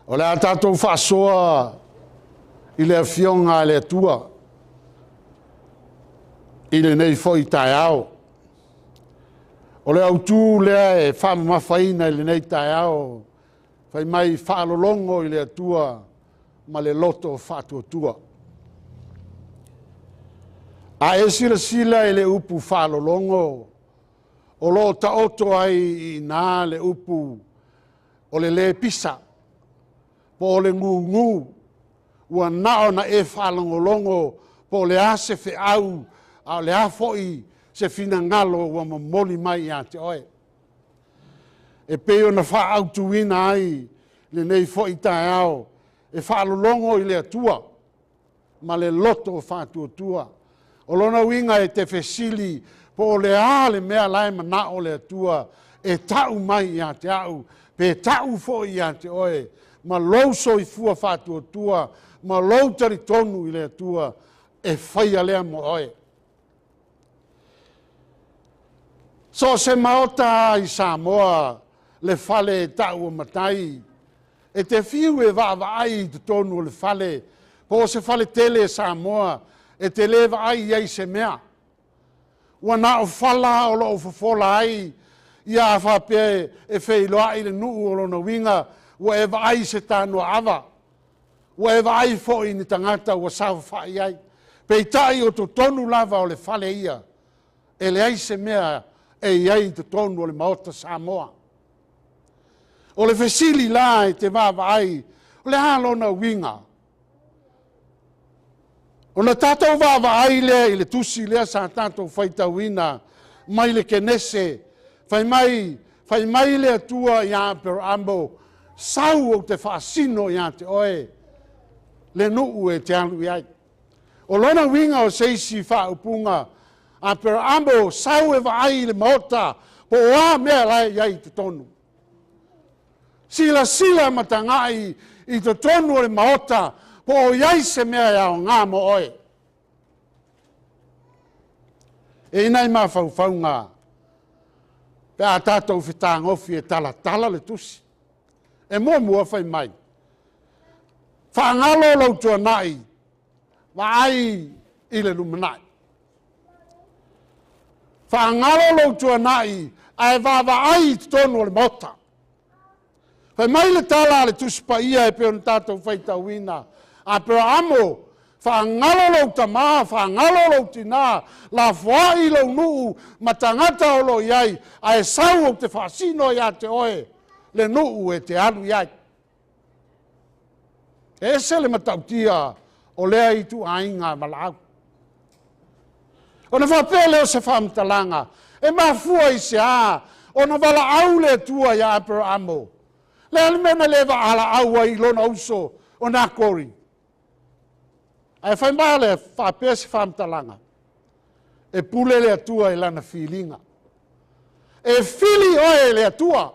O le a tatou faasoa i le Afioga a le Atua i lenei foi taeao. O le autu lea e faamamafaina i lenei taeao, fai mai, faalologo i le Atua ma le loto faatuatua. A e silasila i le upu faalologo, o lo o taoto ai i ina le upu o le lē pisa, po o le gugu, ua na ona e faalogologo po o le a se feau, a o le a foi se finagalo ua momoli mai ia te oe. E pei ona faaautuina ai lenei foi taeao, e faalologo i le Atua ma le loto faatuatua. O lona uiga e te fesili po o le a le mea la e manao le Atua e tau mai ia te au, pe tau foi ia te oe, ma lou soifua faatuatua ma lou talitonu i le Atua e faia lea mo oe. So o se maota i Samoa, le fale e tau o matai, e te fiu e vaavaai i totonu o le fale, po o se fale tele Samoa, e te le vaai i ai se mea. Ua na o fala o lo o fofola ai, ia a faapea e feiloai le nuu, o lona uiga ua e vaai i se tanoaava, ua e vaai foi i ni tagata ua saofafai ai. Peitai o totonu lava o le fale ia, e leai se mea e i ai i totonu o le maota Samoa. O le fesili la e te vaavaai, o le a lona uiga? Ona tatou vaavaai lea i le tusi lea sa tatou faitauina mai le Kenese, fai mai, fai mai le Atua ia Aperamo, sau ou te faasino ia te oe le nuu e te alu i ai. O lona uiga o se isi faaupuga, Aperamo, sau e vaai i le maota, po o a mea la e i ai i totonu. Silasila ma tagai i totonu o le maota, po o i ai se mea e aoga mo oe. E i nai mafaufauga pe a tatou fetagofi e talatala le tusi. E muamua fai mai, faagalo lou tuanai, vaai i le lumanai. Faagalo lou tuanai ae vaavaai i totonu o le maota. Fai mai le tala a le Tusi Paia e pei ona tatou faitauina, Aperamo, faagalo lou tamā, faagalo lou tinā, lafoai lou nuu ma tagata o lo o i ai, ae sau ou te faasino ia te oe le nuu e te alu i ai. E ese le matautia o lea ituaiga valaau. Ona faapea lea o se faamatalaga, e mafua i se a ona valaau le Atua ia Aperamo? Le a le mea na le valaau ai i lona uso o Nakori? Ae fai mai le faapea se faamatalaga, e pule le Atua i lana filiga. E fili oe e le Atua.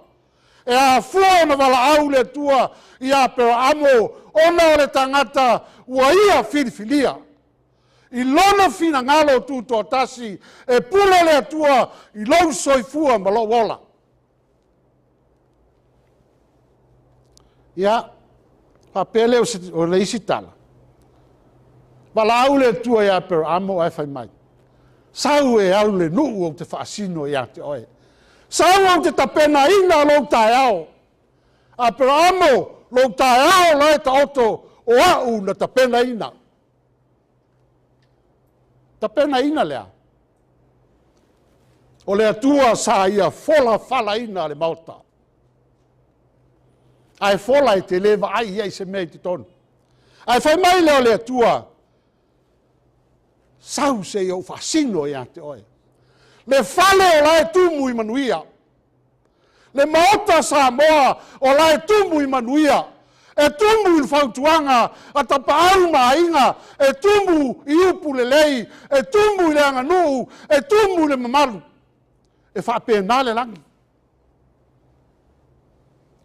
E afua ona valaau le Atua ia Aperamo ona o le tagata ua ia filifilia. I lona finagalo tutoatasi, e pule le Atua i lou soifua ma lou ola. Ia, faapea lea o le isi tala. Valaau le Atua ia Aperamo ae fai mai, sau e alu le nuu ou te faasino ia te oe. Sau ou te tapenaina lou taeao. Aperamo, lou taeao la e taoto o au na tapenaina. Tapenaina lea. O le Atua sa ia fola falaina le maota. Ae fola e te le vaai i ai se mea i totonu. Ae fai mai lea o le Atua, sau se i ou faasino ia te oe. Le fale o la e tumu i manuia. Le maota Samoa o la e tumu i manuia. E tumu i le fautuaga a tapaau ma aiga, e tumu i upu lelei, e tumu i le aganuu, e tumu i le mamalu. E faapena le lagi.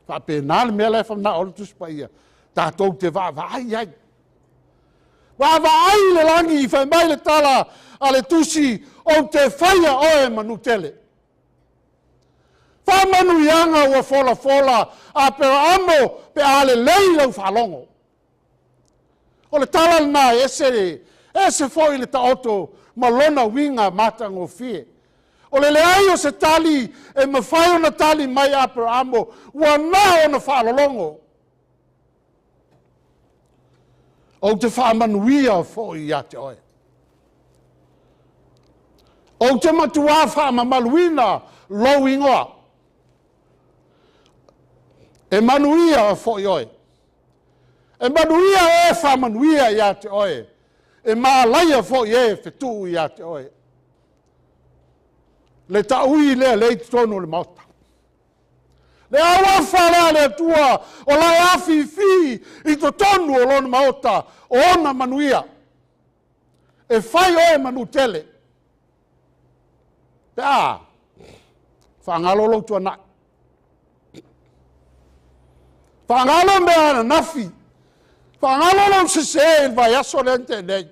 Faapena le mea la e whanao le Tusi Paia. Tatou te vaavaai ai. Vaavaai le lagi, fai mai le tala a le Tusi, ou te faia oe manutele. Faamanuiaga ua folafola Aperaamo pe a lelei lau faalogo. O le tala lena e ese, ese foi le taoto ma lona uiga matagofie. O le leai o se tali e mafai ona tali mai Aperaamo, ua na ona faalologo. Ou te faamanuia foi ia te oe. Ou te matuā faamamaluina lou igoa. E manuia foi oe. E manuia e faamanuia ia te oe. E malaia foi e fetuu ia te oe. Le taui lea lea i totonu o le Maota. Le auafa lea a le Atua o la e afifi i totonu o lona Maota o ona manuia. E fai oe manu tele. Pe a faagalo lou tuanai. Faagalo mea ananafi. Faagalo lou sese i le vaiaso lea na tea nei.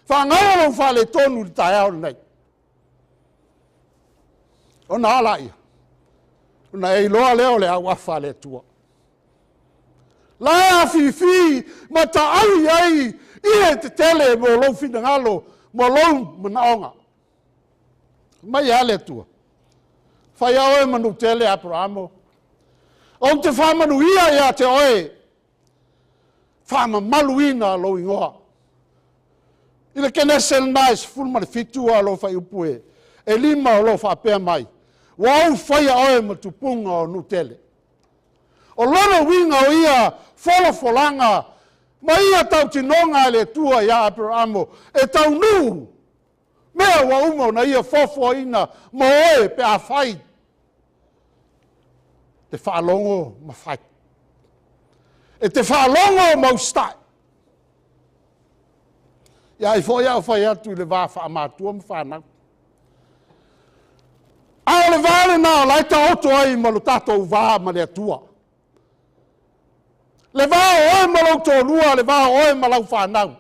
Faagalo lou faaletonu i le taeao lenei. Ona a laia? Ona e iloa lea o le auafa a le Atua. La e afifi ma taai ai ie tetele mo lou finagalo, mo lou manaoga. Mai a le Atua. Fai a oe manu tele, Aperamo. Ou te faamanuia ia te oe. Faamamaluina lou igoa. I le Kenese lena e 17 a o loo fuaiupu e 5 o loo faapea mai. Ua ou faia oe ma tupuga o nuu tele. O lona uiga o ia folafolaga ma ia tautinoga a le Atua ia Aperamo e taunuu mea ua uma ona ia foafoaina mo oe pe a fai te faalogo ma fai. E te faalogo ma usitai. Ia ai foi a fai atu i le va faamatua ma fanau. A o le va lena o la e taoto ai ma lo tatou va ma le Atua. Le va o oe ma lou toalua, le va o oe ma lau fanau.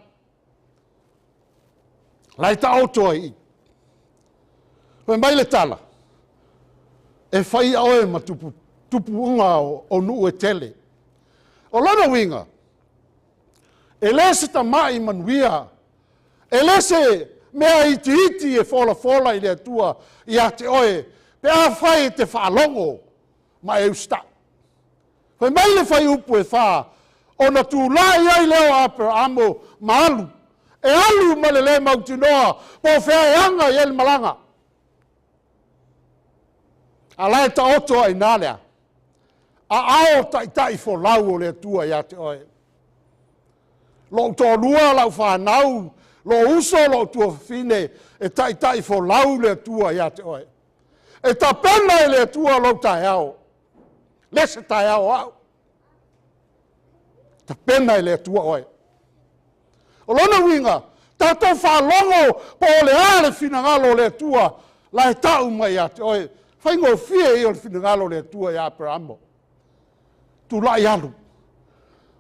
La e taoto ai i. Fai mai le tala, e fai oe ma tupu, tupuga o nuu e tele. O lona uiga, e le se tamai manuia, e le se mea itiiti e folafola i le Atua ia te oe, pe a fai e te faalogo ma e usitai. Fai mai le fuaiupu e 4, ona tulai ai lea o Aperamo ma alu. E alu ma le le mautinoa po o fea e aga i ai le malaga. A la e taoto ai nā lea. Aao taitai folau o le Atua ia te oe. Lou toalua, lau fanau, lou uso, lou tuafafine, e taitai folau le Atua ia te oe. E tapena e le Atua lou taeao. Le se taeao o au. Tapena e le Atua oe. O lona uiga, tatou faalogo po o le a le finagalo o le Atua la e tau mai ia te oe. Faigofie ia o le finagalo o le Atua ia Aperamo. Tulai alu.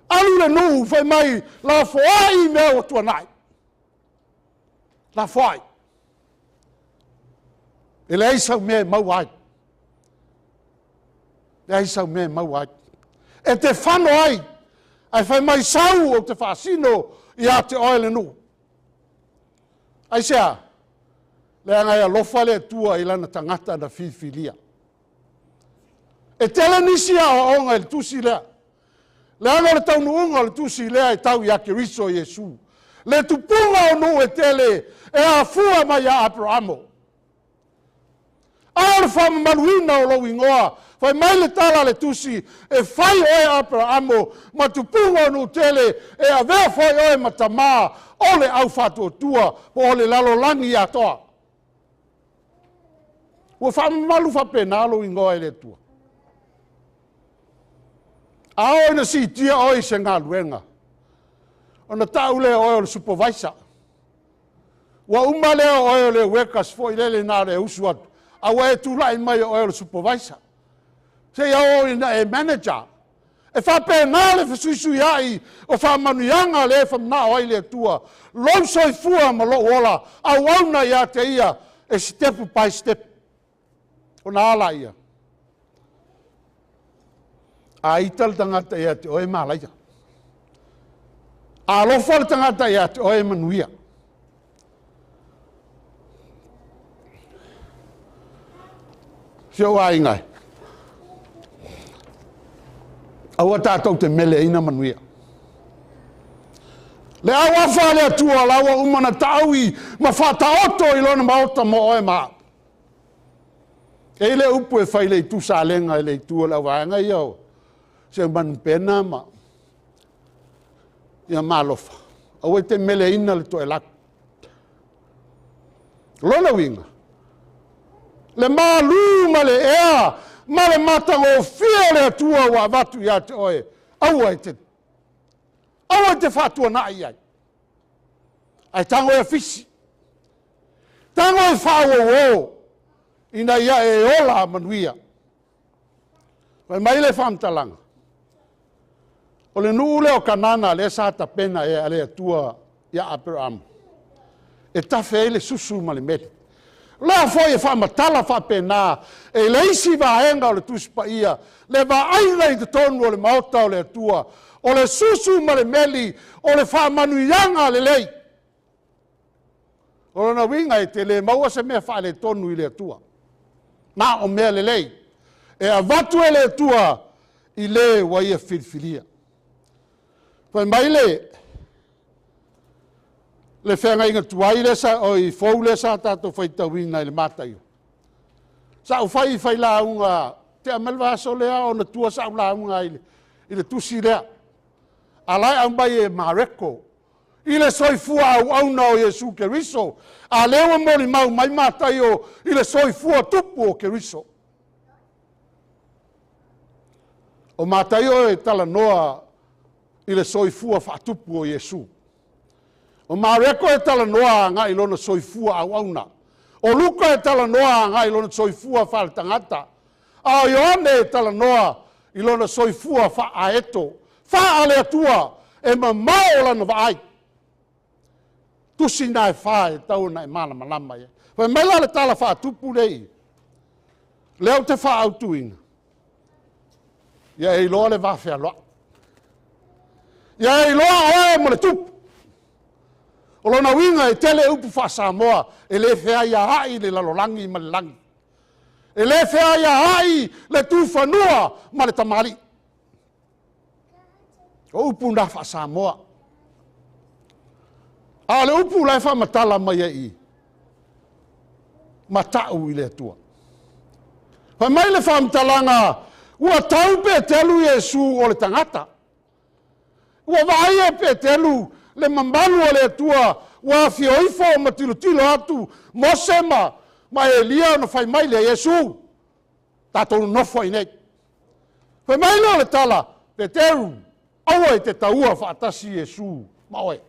Alu le nuu fai mai lafoai mea ua tuanai. Lafoai. E leai sau mea e maua ai. Leai sau mea e maua ai. E te fano ai, ae fai mai sau ou te faasino ia te oe le nuu. Aisea? Leaga e alofa le Atua i lana tagata na filifilia. E tele nisi aoaoga i le tusi lea. Leaga o le taunuuga o le tusi lea e tau ia Keriso Iesu. Le tupuga o nuu e tele e afua mai ia Aperamo. A o le faamamaluina o lou igoa, fai mai le tala a le tusi, e fai oe Aperamo ma tupuga o nuu tele, e avea foi oe ma tamā o le au faatuatua po o le lalolagi atoa. Ua faamamalu faapena lou igoa e le Atua. A oo ina siitia oe i se galuega, ona tau lea o oe o le supervisor. Ua uma lea o oe o le workers foi lele na o le usu atu, a ua e tulai mai o oe o le supervisor. Seia oo ina e manager. E faapena le fesuisuiai o faamanuiaga lea e famanao ai le Atua. Lou soifua ma lou ola, auauna ia te ia, e step by step. Ona ala ia. A ita le tagata ia te oe, malaia. A alofa le tagata ia te oe, manuia. Si ou aiga e. Aua tatou te meleina manuia. Le auafa a le Atua la ua uma na taui ma faataoto i lona maota mo oe ma au. E i le upu e fai le itu salega i le itu o le auvaega ia o Seumanupena ma ia malofa. Aua te meleina le toelau. Lona uiga, le malu ma le ea ma le matagofie o le Atua ua avatu ia te oe, aua e te faatuanai i ai. Ae tago e afisi, tago e faauouo, ina ia e ola manuia. Fai mai le faamatalaga, o le nuu lea o Kanana lea sa tapena e le Atua ia Aperamo, e tafe ai le susu ma le meli. O lea foi e faamatala faapena e le isi vaega o le Tusi Paia, le vaaiga i totonu o le maota o le Atua, o le susu ma le meli, o le faamanuiaga lelei. O lona uiga e te le maua se mea faaletonu i le Atua. Na o mea lelei e avatu e le Atua i le ua ia filifilia. Fai mai le feagaiga tuai lea sa, oi, fou lea sa tatou faitauina i le Mataio. Sa ou fai fai lauga, te aumai le vaiaso lea ona tua sau lauga i le tusi lea. A la e aumai e Mareko i le soifua auauna o Iesu Keriso, a lea ua molimau mai Mataio i le soifua tupu o Keriso. O Mataio e talanoa i le soifua faatupu o Iesu. O Mareko e talanoa agai i lona soifua auauna. O Luka e talanoa agai i lona soifua faaletagata. A o Ioane e talanoa i lona soifua faaaeto, faale-Atua, e mamao lana vaai. Tusi na e fa e tau ona e malamalama ia. Fai mai la le tala faatupu lea, lea ou te faaautuina, ia e iloa le vafealoai. Ia e iloa oe mo le tupu. O lona uiga e tele upu faa-Samoa e le feaiaai le lalolagi ma le lagi. E le feaiaai le tufanua ma le tamalii. O upu na faa-Samoa. A o le upu la e faamatala mai ai i, matau i le Atua. Fai mai le faamatalaga, ua tau Petelu Iesu o le tagata. Ua vaai e Petelu le mamalu o le Atua, ua afio ifo ma tilotilo atu Mose ma Elia ona fai mai lea, Iesu, tatou nonofo ai nei. Fai mai lea o le tala, Petelu, aua e te taua faatasi Iesu ma oe.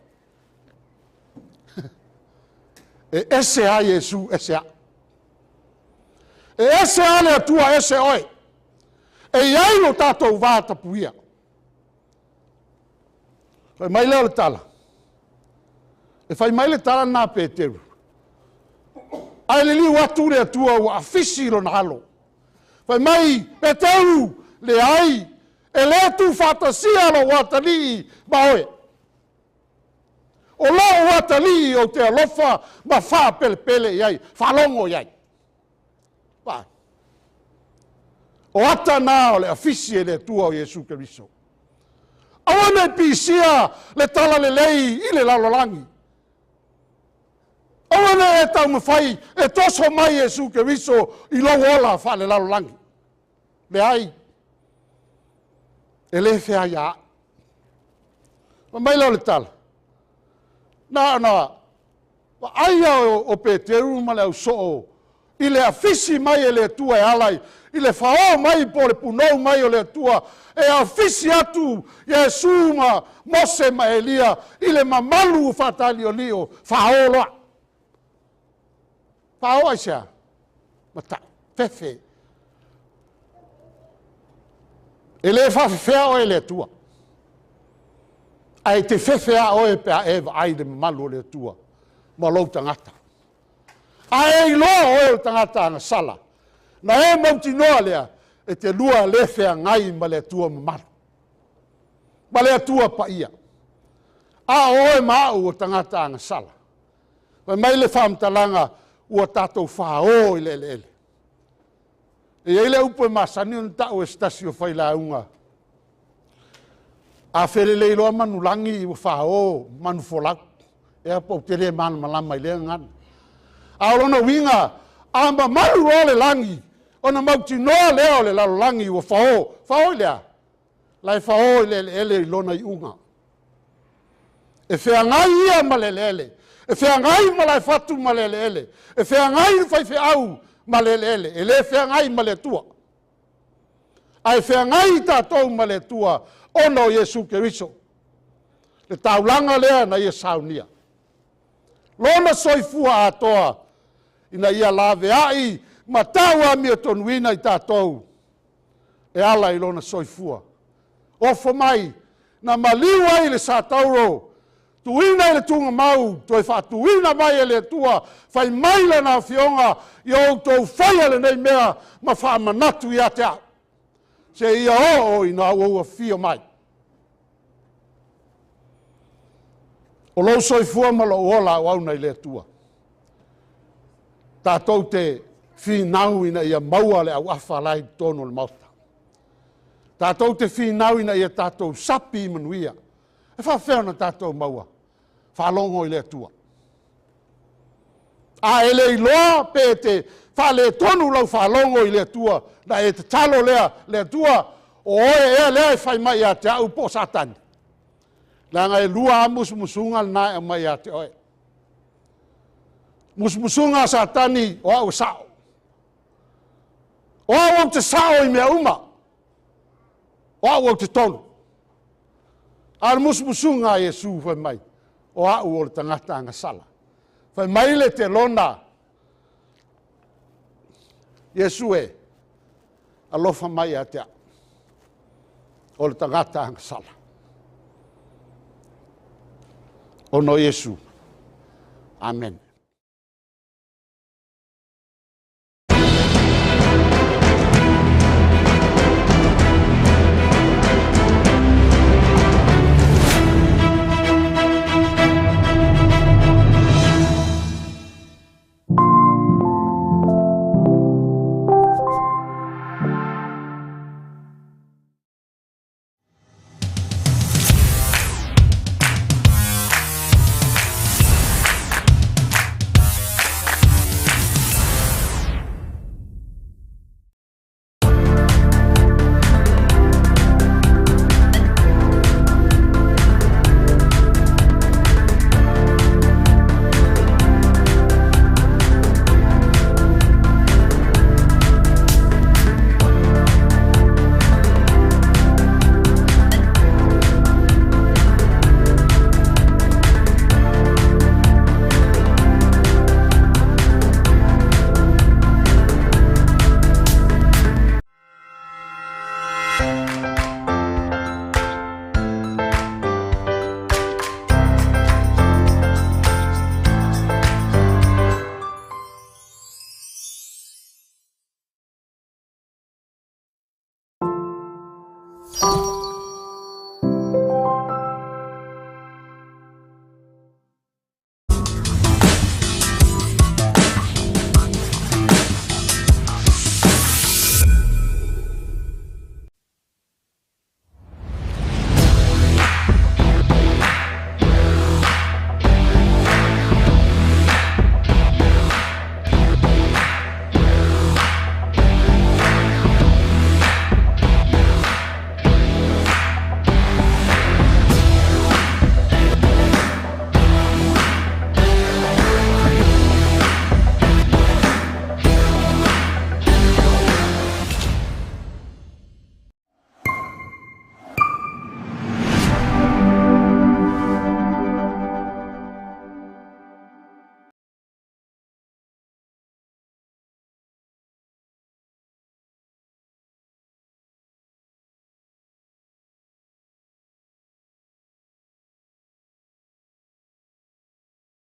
E ese a Iesu, ese a. E ese a le Atua, ese oe. E iai lo tatou va tapuia. Fai mai lea o le tala. E fai mai le tala na Peteru. Ae liliu atu le Atua ua afisi i lona alo. Fai mai, Peteru, leai, e le tuufaatasia lou atalii ma oe. O lou atalii ou te alofa ma faapelepele i ai, faalogo i ai. Vai. O ata na o le afisi e le Atua o Iesu Keriso. Aua ne pisia le tala lelei i le lalolagi. Aua ne e taumafai e toso mai Iesu Keriso i lou ola faale lalolagi. Leai, e le feaiaai. Fai mai lea o le tala, na ona vaaia o Peteru ma le ausoo i le afisi mai e le Atua e ala i le fao mai po o le punou mai o le Atua e afisi atu Iesu ma Mose ma Elia i le mamalu faataliolio fao loa. Fao ai sea? Matau, fefe. E le faafefea oe le Atua. Ae te fefe a oe pe a e vaai le mamalu o le Atua ma lou tagata. A e iloa oe o le tagata agasala, na e mautinoa lea, E te lua le feagai ma le Atua mamalu, ma le Atua paia. A o oe ma au o tagata agasala. Fai mai le faamatalaga, ua tatou fao i le eleele. E i ai le upu e masani ona tau e se tasi o failauga, a felelei loa manulagi ua fao manufolau. Ea pe ou te le malamalama i lea gagana. A o lona uiga, a mamalu loa le lagi, ona mautinoa lea o le lalolagi ua fao. Fao i le a? La e fao i le eleele i lona iuga. E feagai ia ma le eleele, e feagai ma lae fatu ma le eleele, e feagai le faifeau ma le eleele, e le feagai ma le Atua. Ae feagai i tatou ma le Atua ona o Iesu Keriso. Le taulaga lea na ia saunia. Lona soifua atoa ina ia laveai ma tau amiotonuina i tatou e ala i lona soifua. Ofo mai, na maliu ai le satauro, tuuina i le tuugamau, toe faatuina mai e le Atua, fai mai lana afioga, ia outou faia lenei mea ma faamanatu ia te au, seia oo ina ou afio mai. O lou soifua ma lou ola auauna i le Atua. Tatou te finau ina ia maua le auafa la i totonu o le Maota. Tatou te finau ina ia tatou sapi i manuia. E faafefea ona tatou maua? Faalogo i le Atua. A e le iloa pe te faaletonu lau faalogo i le Atua, na e tatalo lea, le Atua, o oe ea lea e fai mai ia te au po o Satani. Leaga e lua lava musumusuga na e aumai ia te oe. Musumusuga a Satani, o au e sao. O au ou te sao i mea uma. O au ou te tonu. A o le musumusuga a Iesu fai mai, o au o le tagata agasala. Fai mai le telona, Iesu e, alofa mai ia te au, o le tagata agasala. Ona o Iesu. Amen.